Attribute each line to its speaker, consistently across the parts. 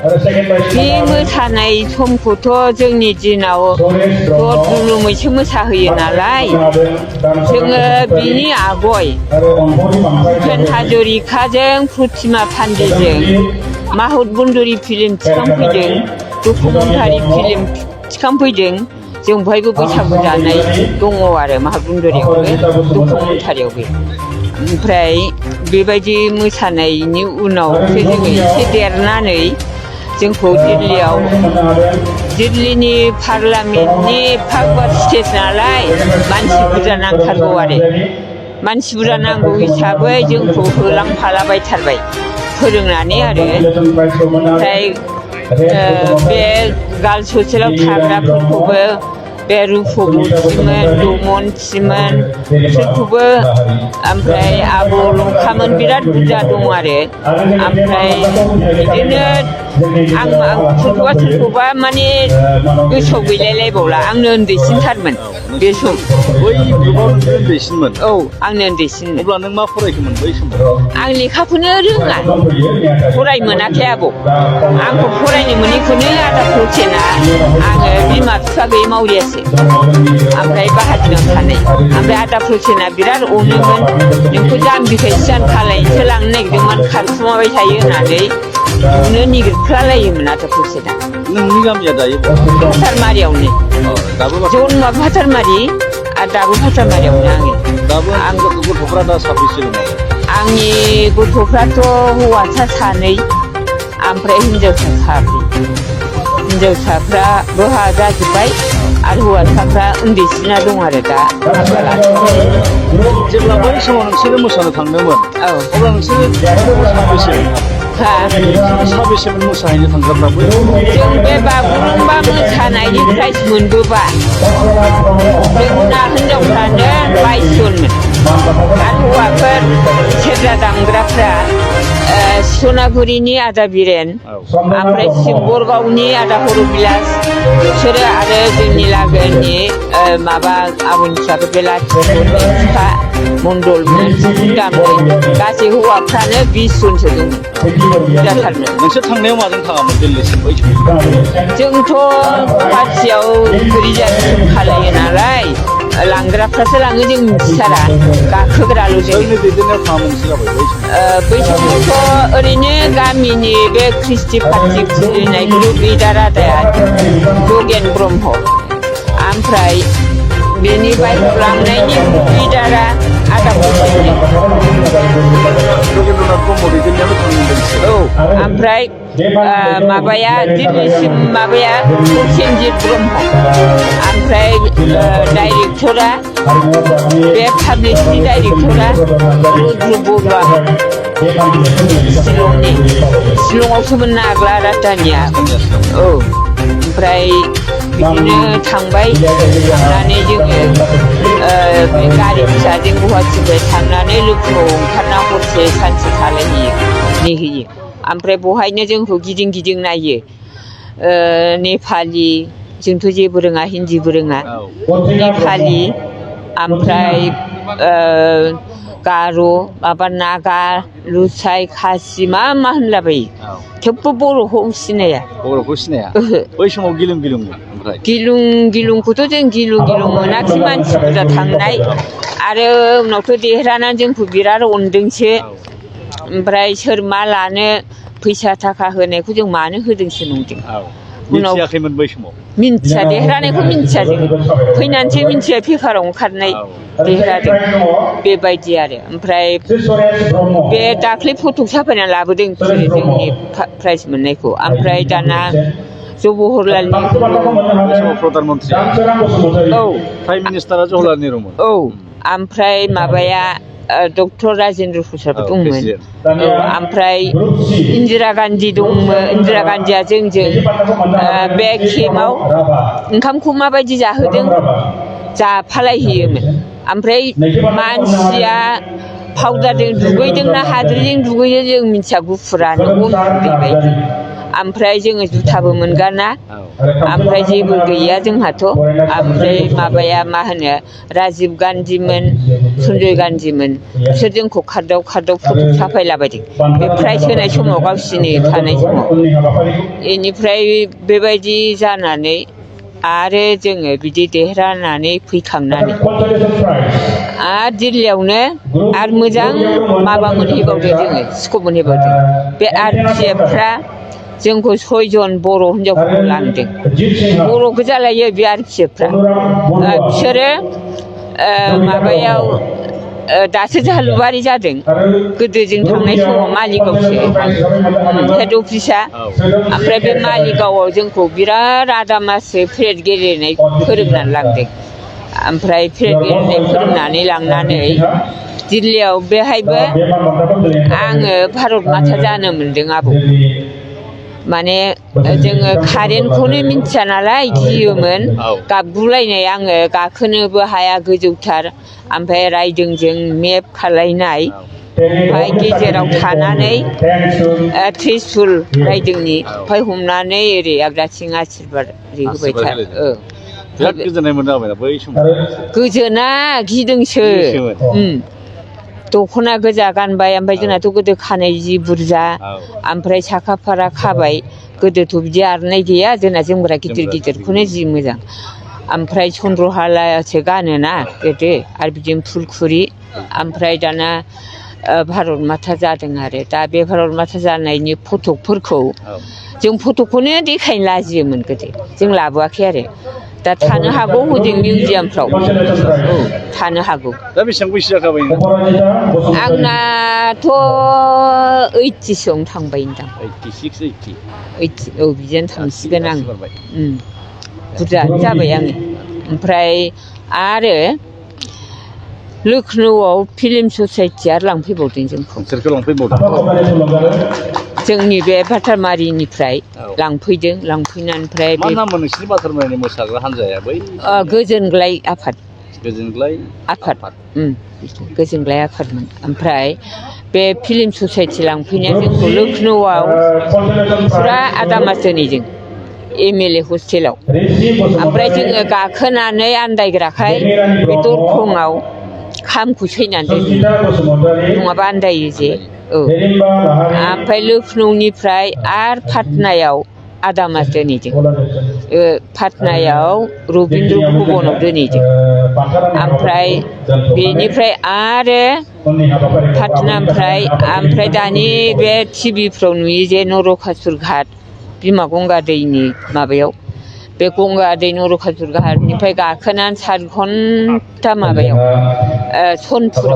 Speaker 1: बे मोसानाय समखौथ' जोंनि दिनाव दुलुमैसो मोसाहोयो नालाय जोङो बिनि आगय भुपेन हाजरिकाजों प्रतिमा पान्डेजों माहुत बन्दुरि फिल्म थिखांफैदों डकुमेन्टारि फिल्म थिखांफैदों जों बहायबो बैसागु जानाय दङ आरो माहुत बन्दुरियावबो डकुमेन्टारियावबो ओमफ्राय बेबायदि मोसानायनि उनावसो जोङो एसे देरनानै जोंखौ दिल्लीनि पार्लामेन्टनि फागुवार स्टेज नालाय मानसि बुरजा नांथारगौ आरो मानसि बुरजा नांगौ हिसाबै जोंखौ होलांफालाबायथारबाय फोरोंनानै आरो ओमफ्राय बे गार्लस हस्टेलाव थाग्राफोरखौबो बे रुपबतीमोन दमनथिमोन बिसोरखौबो ओमफ्राय आब' लंखामोन बिराद बुरजा दं आरो ओमफ्राय बिदिनो आं सोरखौबा माने गोसोआव गैलायलायबावला आंनो उन्दैसिनथारमोन बे सम
Speaker 2: बै ग्रुपआव उन्दैसिनमोन
Speaker 1: औ आंनो उन्दैसिनमोन
Speaker 2: अब्ला नों मा फरायखोमोन बै समाव
Speaker 1: आं लेखाखौनो रोङा फरायनो मोनाखै आब' आंखौ फरायनो मोनैखौनो आदा प्रसेना आङो बिमा बिफा गैयै मावरियासो ओमफ्राय बाहादिनाव थानाय ओमफ्राय आदा प्रसेना बिराद अनोमोन नोंखौ जाम्बिखाय सिगां खालायनोसो लांनो नागिरदोंमोन खारखुमाबाय थायो होननानै बुनो निगिरख्लालायोमोन आदा प्रसेना
Speaker 2: नोंनि गामिया दायो
Speaker 1: फाथारमारियावनो जन्मआ फाथारमारि आरो दाबो फाथारमारियावनो आङो
Speaker 2: गथ'फ्रा दा साबैसे दङ
Speaker 1: आंनि गथ'फ्राथ' हौवासा सानै ओमफ्राय हिनजावसा साब्रै हिनजावसाफ्राबो हाबा जाजोब्बाय आरो हौवासाफ्रा उन्दैसिना दं आरो दा
Speaker 2: जेब्ला बै समाव नोंसोरो मोसानो थांदोंमोन
Speaker 1: औ
Speaker 2: अब्ला नोंसोरो साबेसेमोन मोसाहैनो थांग्राफ्रा
Speaker 1: जों बे बागुरुम्बा मोसानायनि प्राइज मोनबोबा जोंना हिनजावफ्रानो 22 जनमोन आरो हौवाफोर सेरजा दामग्राफ्रा सनागुरिनि आदा बिरेन ओमफ्राय सिम्बरगावनि आदा हरबिलास बिसोरो आरो जोंनि लागोनि माबा आब'नि फिसाफोर बे लाथिख'नि बिफा मण्डलमोन दामोन गासै हौवाफ्रानो 20 जनसो दंमोन बुरजाथारमोन
Speaker 2: नोंसोर थांनायाव माजों थाङामोन दिल्लीसिम बै
Speaker 1: जोंथ' पार्टियाव रिजार्भेसन खालायो नालाय लांग्राफ्रासो लाङो जों मिथिथारा गाखोग्राल' जों
Speaker 2: दैदेननायाव थाङामोन
Speaker 1: बै समावथ' ओरैनो गामिनि बे ख्रिस्टि पार्टि खुलिनाय ग्रुप लिडार आदाया जगेन ब्रह्म ओमफ्राय बेनि बाइक लांनायनि लिडारा आदा प्रसेनजों औ ओमफ्राय माबाया दिल्लीसिम माबाया प्रसेनजित ब्रह्म ओमफ्राय डाइरेक्टरा बे पाब्लिसिटि डाइरेक्टरा रुद्र बरुवा शिलंआवसोमोन नाग्ला राजधानिया औ ओमफ्राय बिदिनो थांबाय थांनानै जोङो गारि फिसाजों गुवाहाटिनिफ्राय थांनानै लोगोआव ओंखारना हरसे सानसे थालायहैयो नेहैयो ओमफ्राय बहायनो जोंखौ गिदिं नायो नेपालि जोंथ' जेबो रोङा हिन्दीबो रोङा नेपालि ओमफ्राय गार' माबा नागा लुसाइ खासि मा होनलाबायो थेवबो बर'खौ सिनाया
Speaker 2: बै समाव गिलुं ओमफ्राय
Speaker 1: गिलुंखौथ' जों गिलुं मोनाखै मानसि बुरजा थांनाय आरो उनावथ' देरहानानै जोंखौ बिराद अनदोंसो ओमफ्राय सोर मा लानो फैसा थाखा होनायखौ जों मानो होदोंसो नंदों उनाव
Speaker 2: मिथियाखैमोन बै समाव
Speaker 1: मिन्थिया देरहानायखौ मिन्थिया जों फैनानैसो मिन्थिया पेपाराव ओंखारनाय देरहादों बेबायदि आरो ओमफ्राय बे दाख्लै फटक साफायना लाबोदों जोंनि प्राइज मोननायखौ ओमफ्राय दाना जवाहरलाल नेहरु
Speaker 2: प्रधान मन्त्रि
Speaker 1: औ
Speaker 2: प्राइम मिनिस्टारा जवाहरलाल नेहरुमोन
Speaker 1: औ ओमफ्राय माबाया डक्टर राजेन्द्र प्रसादबो दंमोन ओमफ्राय इन्दिरा गान्धी दंमोन इन्दिरा गान्धीया जोंजों बे केम्पआव ओंखामखौ माबायदि जाहोदों जाफालायहैयोमोन ओमफ्राय मानसिया पाउदारजों दुगैदोंना हाद्रिजों दुगैयो जों मिन्थिया गुफुरानो अन गुन्दै बायदि ओमफ्राय जोङो जुथाबो मोनगाना ओमफ्राय जेबो गैया जोंहाथ' ओमफ्राय माबाया मा होनो राजिब गान्धीमोन सन्जय गान्धीमोन बिसोर जोंखौ खारदाव खारदाव फट' साफायलाबायदों बे प्राइज होनाय समाव गावसिनि थानाय समाव बेनिफ्राय बेबायदि जानानै आरो जोङो बिदि देरहानानै फैखांनानै आरो दिल्लीयावनो आरो मोजां माबा मोनहैबावदों जोङो स्कप मोनहैबावदों बे RPFफ्रा जोंखौ 6 जन बर' हिनजावफोरखौ लांदों बर' गोजालायो बे RPFफ्रा बिसोरो माबायाव दासो जालुबारि जादों गोदो जों थांनाय समाव मालिगावसो हेड अफिसा ओमफ्राय बे मालिगावआव जोंखौ बिराद आदा माससो पेरेड गेलेनाय फोरोंनानै लांदों ओमफ्राय पेरेड गेलेनाय फोरोंनानै लांनानै दिल्लीयाव बेहायबो आङो भारत माता जानो मोन्दों आबौ माने जोङो कारेन्टखौनो मिन्थिया नालाय गियोमोन गाबगुलायनाय आङो गाखोनोबो हाया गोजौथार ओमफ्राय रायदोंजों मेप खालायनाय ओमफ्राय गेजेराव थानानै त्रिशुल रायदोंनि ओमफ्राय हमनानै ओरै आगदाथिं आशीर्बाद होबाय थार
Speaker 2: बिराद गोजोननाय मोनदों आबै बै समाव
Speaker 1: गोजोना गिदोंसो दख'ना गोजा गानबाय ओमफ्राय जोंनाथ' गोदो खानाय जि बुरजा ओमफ्राय साखाफारा खाबाय गोदोथ' बिदि आर'नाइ गैया जोंना जोमग्रा गिदिर गिदिरखौनो जि मोजां ओमफ्राय चन्द्रहालासो गानोना गोदो आरो बिदिनो फुलखुरि ओमफ्राय दाना भारत माता जादों आरो दा बे भारत माता जानायनि फटकफोरखौ जों फटकखौनो देखायनो लाजियोमोन गोदो जों लाबोआखै आरो दा थानो हागौ हजों मिउजियामफ्राव थानो हागौ
Speaker 2: दा बेसेबां बैसो जाखाबाय
Speaker 1: आंनाथ' 80सोआवनो थांबाय नोंदां
Speaker 2: 86
Speaker 1: 80 औ बिदिनो थांसिगोन आं बुरजा जाबाय आङो ओमफ्राय आरो लखनौआव फिल्म ससाइटिया लांफैबावदों जोंखौ
Speaker 2: सोरखौ लांफैबावदों
Speaker 1: जोंनि बे बाटारमारिनिफ्राय लांफैदों लांफैनानै ओमफ्राय
Speaker 2: मा नाममोन नोंसिनि बाटारमारिनि मोसाग्रा हान्जाया बै
Speaker 1: गोजोनग्लाय आफाद
Speaker 2: गोजोनग्लाय
Speaker 1: आफाद गोजोनग्लाय आफादमोन ओमफ्राय बे फिल्म ससाइटि लांफैनाया जोंखौ लखनौआव फुरा आदा मास दोनैजों MLA हस्टेलाव ओमफ्राय जोङो गाखोनानै आन्दायग्राखाय बे दरखंआव खामखौ सैनानै दोनो नङाबा आन्दायो जे ओमफ्राय लखनौनिफ्राय आरो पाटनायाव आदा मास दोनैजों पाटनायाव रबीन्द्र भबनाव दोनैजों ओमफ्राय बेनिफ्राय आरो पाटनानिफ्राय दानि बे टिभिफ्राव नुयो जे नरकासुर घाट बिमा गंगा दैनि माबायाव बे गंगा दै नरकासुर घाटनिफ्राय गाखोनानै 4 घन्टा माबायाव सनपुर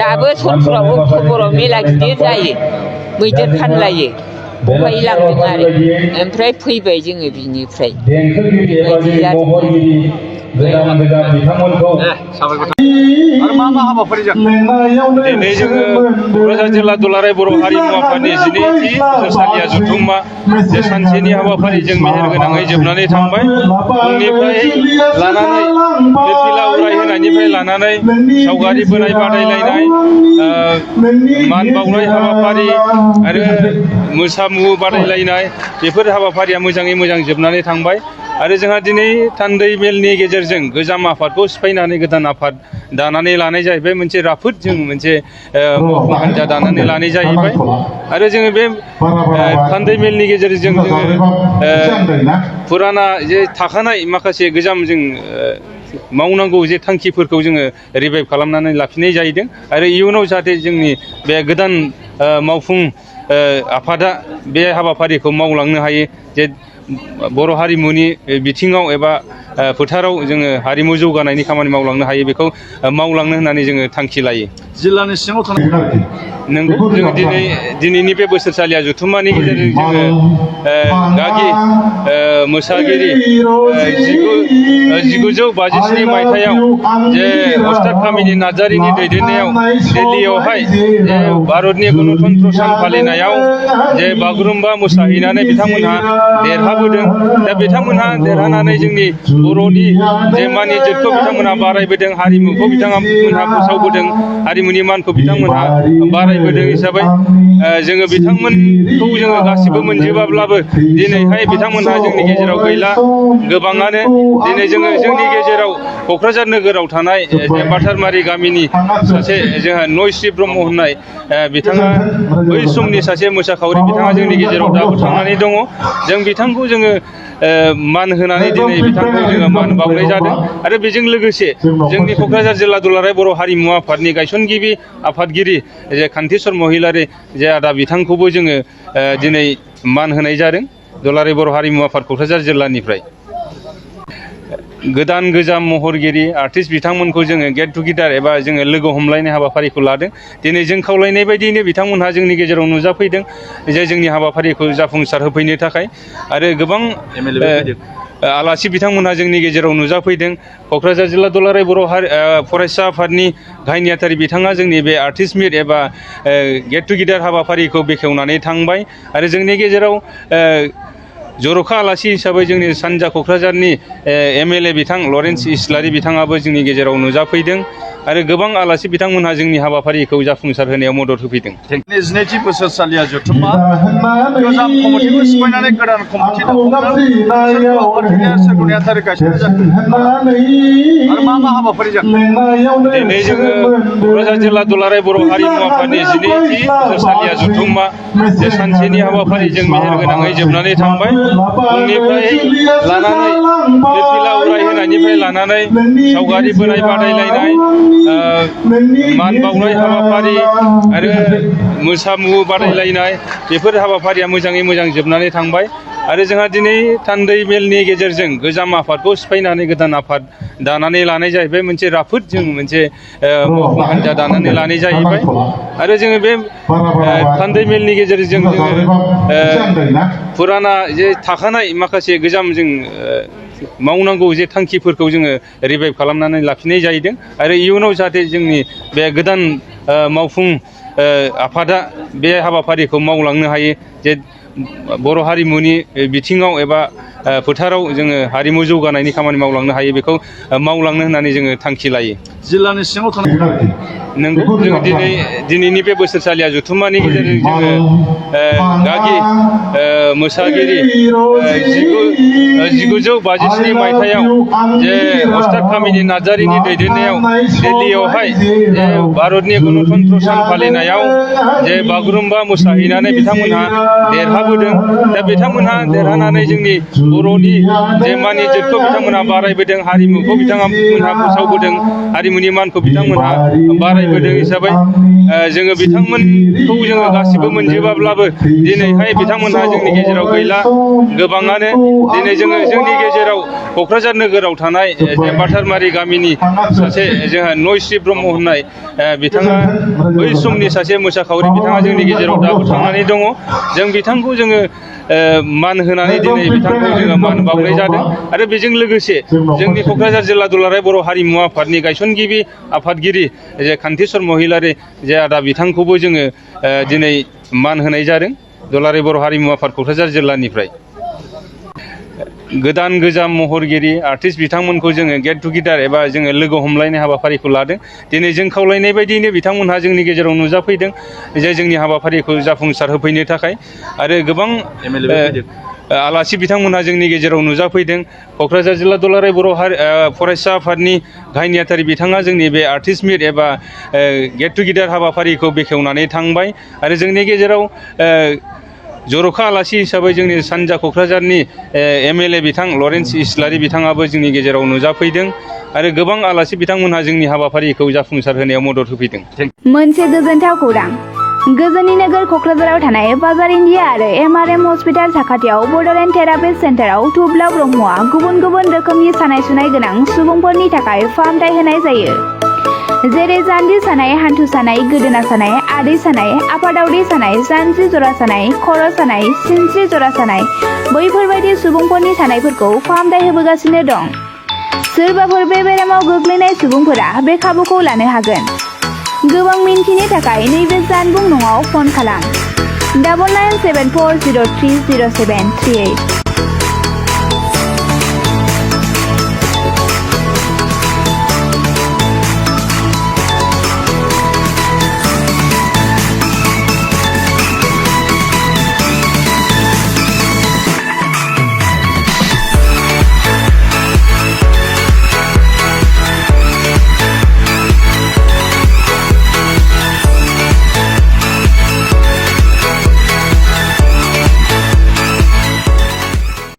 Speaker 1: दाबो सनपुराव अक्ट'बराव मेला गिदिर जायो मैदेर फानलायो बहाय लांदों आरो ओमफ्राय फैबाय जोङो बिनिफ्राय बेबायदि जादों
Speaker 2: आरो मा मा हाबाफारि जाखो
Speaker 3: दिनै जोङो क'क्राझार जिल्ला दुलाराय बर' हारिमु आफादनि 12थि बोसोरसालिया जथुम्मा जे सानसेनि हाबाफारि जों मेहेरगोनाङै जोबनानै थांबाय फुंनिफ्राय लानानै फिरफिला उरायहोनायनिफ्राय लानानै सावगारि बोनाय बादायलायनाय मान बावनाय हाबाफारि आरो मोसामु बादायलायनाय बेफोर हाबाफारिया मोजाङै मोजां जोबनानै थांबाय आरो जोंहा दिनै थान्दै मेलनि गेजेरजों गोजाम आफादखौ सिफायनानै गोदान आफाद दानानै लानाय जाहैबाय मोनसे राफोद जों मोनसे हान्जा दानानै लानाय जाहैबाय आरो जोङो बे थान्दै मेलनि गेजेरजों जोङो फुराना जे थाखानाय माखासे गोजाम जों मावनांगौ जे थांखिफोरखौ जोङो रिभाइभ खालामनानै लाफिननाय जाहैदों आरो इयुनाव जाहाथे जोंनि बे गोदान मावफुं आफादा बे हाबाफारिखौ मावलांनो हायो जे बर' हारिमुनि बिथिङाव एबा फोथाराव जोङो हारिमु जौगानायनि खामानि मावलांनो हायो बेखौ मावलांनो होननानै जोङो थांखि लायो
Speaker 2: जिल्लानि सिङाव थानाय
Speaker 3: नोंगौ जोङो दिनैनि बे बोसोरसालिया जथुम्मानि गेजेरजों जोङो गागि मोसागिरि 1957 मायथाइयाव जे अस्ताद कामिनी नार्जारीनि दैदेननायाव दिल्लीयावहाय जे भारतनि गणतन्त्र सान फालिनायाव जे बागुरुम्बा मोसाहैनानै बिथांमोनहा देरहाबोदों दा बिथांमोनहा देरहानानै जोंनि बर'नि जे मान इज्जतखौ बिथांमोनहा बारायबोदों हारिमुखौ बिथांमोनहा फोसावबोदों हारिमुनि मानखौ बिथांमोनहा बारायबोदों हिसाबै जोङो बिथांमोनखौ जोङो गासिबो मोनजोबाब्लाबो दङब्लाबो दिनैहाय बिथांमोनहा जोंनि गेजेराव गैला गोबाङानो दिनै जोङो जोंनि गेजेराव क'क्राझार नोगोराव थानाय बाथारमारि गामिनि सासे जोंहा नयस्रि ब्रह्म होननाय बिथाङा बै समनि सासे मोसाखावरि बिथाङा जोंनि गेजेराव दाबो थांनानै दङ जों बिथांखौ जोङो मान होनानै दिनै बिथांखौ जोङो मान बावनाय जादों आरो बेजों लोगोसे जोंनि क'क्राझार जिल्ला दुलाराय बर' हारिमु आफादनि गायसनगिरि आफादगिरि जे कान्तिस्वर महिलारि जे आदा बिथांखौबो जोङो दिनै मान होनाय जादों दुलाराय बर' हारिमु आफाद क'क्राझार जिल्लानिफ्राय गोदान गोजाम महरगिरि आर्टिस्ट बिथांमोनखौ जोङो गेट टुगेदार एबा जोङो लोगो हमलायनाय हाबाफारिखौ लादों दिनै जों खावलायनाय बायदियैनो बिथांमोनहा जोंनि गेजेराव नुजाफैदों जे जोंनि हाबाफारिखौ जाफुंसार होफैनो थाखाय आरो गोबां आलासि बिथांमोनहा जोंनि गेजेराव नुजाफैदों क'क्राझार जिल्ला दुलाराय बर' फरायसा आफादनि गाहाय नेहाथारि बिथाङा जोंनि बे आर्टिस्ट मिट एबा गेट टुगेदार हाबाफारिखौ बेखेवनानै थांबाय आरो जोंनि गेजेराव जर'खा आलासि हिसाबै जोंनि सानजा क'क्राझारनि MLA बिथां लरेन्स इस्लारि बिथाङाबो जोंनि गेजेराव नुजाफैदों आरो गोबां आलासि बिथांमोनहा जोंनि हाबाफारिखौ जाफुंसार होनायाव मदद होफैदों।
Speaker 2: 22थि बोसोरसालिया जथुम्मा गोजाम कमिटिखौ सिफायनानै गोदान कमिटि सोरखौ नेहाथारि गायसननाय जादों आरो मा हाबाफारि जादों
Speaker 3: दिनै जोङो क'क्राझार जिल्ला दुलाराय बर' हारिमु आफादनि 22थि बोसोरसालिया जथुम्मा जे सानसेनि हाबाफारि जों मेहेरगोनाङै जोबनानै थांबाय फुंनिफ्राय लानानै फिरफिला उराय होनायनिफ्राय लानानै सावगारि बोनाय बादायलायनाय मान बावनाय हाबाफारि आरो मोसामु बादायलायनाय बेफोर हाबाफारिया मोजाङै मोजां जोबनानै थांबाय आरो जोंहा दिनै थान्दै मेलनि गेजेरजों गोजाम आफादखौ सिफायनानै गोदान आफाद दानानै लानाय जाहैबाय मोनसे राफोद जों मोनसे मावफुं हान्जा दानानै लानाय जाहैबाय आरो जोङो बे थान्दै मेलनि गेजेरजों जोङो फुराना जे थाखानाय माखासे गोजाम जों मावनांगौ जे थांखिफोरखौ जोङो रिभाइभ खालामनानै लाफिननाय जाहैदों आरो इयुनाव जाहाथे जोंनि बे गोदान मावफुं आफादा बे हाबाफारिखौ मावलांनो हायो जे बर' हारिमुनि बिथिङाव एबा फोथाराव जोङो हारिमु जौगानायनि खामानि मावलांनो हायो बेखौ मावलांनो होननानै जोङो थांखि लायो
Speaker 2: जिल्लानि सिङाव थानाय
Speaker 3: नंगौ जोङो दिनैनि बे बोसोरसालिया जथुम्मानि गेजेरजों जोङो गागि मोसागिरि 1957 मायथाइयाव जे अस्ताद कामिनी नार्जारीनि दैदेननायाव दिल्लीयावहाय जे भारतनि गणतन्त्र सान फालिनायाव जे बागुरुम्बा मोसाहैनानै बिथांमोनहा देरहाबोदों दा बिथांमोनहा देरहानानै जोंनि बर'नि जे मान इज्जतखौ बिथांमोनहा बारायबोदों हारिमुखौ बिथांमोनहा फोसावबोदों हारिमुनि मानखौ बिथांमोनहा बारायबोदों हिसाबै जोङो बिथांमोनखौ जोङो गासिबो मोनजोबाब्लाबो दिनैहाय बिथांमोनहा जोंनि गेजेराव गैला गोबाङानो दिनै जोङो जोंनि गेजेराव क'क्राझार नोगोराव थानाय बाथारमारि गामिनि सासे जोंहा नयस्रि ब्रह्म होननाय बिथाङा बै समनि सासे मोसाखावरि बिथाङा जोंनि गेजेराव दाबो थांनानै दङ जों बिथांखौ जोङो मान होनानै दिनै बिथांखौ जोङो मान बावनाय जादों आरो बेजों लोगोसे जोंनि क'क्राझार जिल्ला दुलाराय बर' हारिमु आफादनि गायसनगिरि आफादगिरि जे कान्तिस्वर महिलारि जे आदा बिथांखौबो जोङो दिनै मान होनाय जादों दुलाराय बर' हारिमु आफाद क'क्राझार जिल्लानिफ्राय गोदान गोजाम महरगिरि आर्टिस्ट बिथांमोनखौ जोङो गेट टुगेदार एबा जोङो लोगो हमलायनाय हाबाफारिखौ लादों दिनै जों खावलायनाय बायदियैनो बिथांमोनहा जोंनि गेजेराव नुजाफैदों जे जोंनि हाबाफारिखौ जाफुंसार होफैनो थाखाय आरो गोबां आलासि बिथांमोनहा जोंनि गेजेराव नुजाफैदों क'क्राझार जिल्ला दुलाराय बर' फरायसा आफादनि गाहाय नेहाथारि बिथाङा जोंनि बे आर्टिस्ट मिट एबा गेट टुगेदार हाबाफारिखौ बेखेवनानै थांबाय आरो जोंनि गेजेराव जर'खा आलासि हिसाबै जोंनि सानजा क'क्राझारनि MLA बिथां लरेन्स इस्लारि बिथाङाबो जोंनि गेजेराव नुजाफैदों आरो गोबां आलासि बिथांमोनहा जोंनि हाबाफारिखौ जाफुंसार होनायाव मदद होफैदों।
Speaker 4: मोनसे गोजोनथाव खौरां गोजोननि नोगोर क'क्राझाराव थानाय बाजार इन्डिया आरो MRM हस्पिटाल साखाथियाव बड'लेण्ड थेरापिस्ट सेन्टाराव थुब्ला ब्रह्मआ गुबुन गुबुन रोखोमनि सानाय सुनाय गोनां सुबुंफोरनि थाखाय फाहामथाय होनाय जायो जेरै जान्जि सानाय हान्थु सानाय गोदोना सानाय आदै सानाय आफादावदै सानाय जानजि जरा सानाय खर' सानाय सिनस्रि जरा सानाय बैफोरबायदि सुबुंफोरनि सानायफोरखौ फाहामथाय होबोगासिनो दं सोरबाफोर बे बेरामाव गोग्लैनाय सुबुंफोरा बे खाबुखौ लानो हागोन गोबां मिन्थिनो थाखाय नैबे जानबुं नङाव फन खालाम 9974030738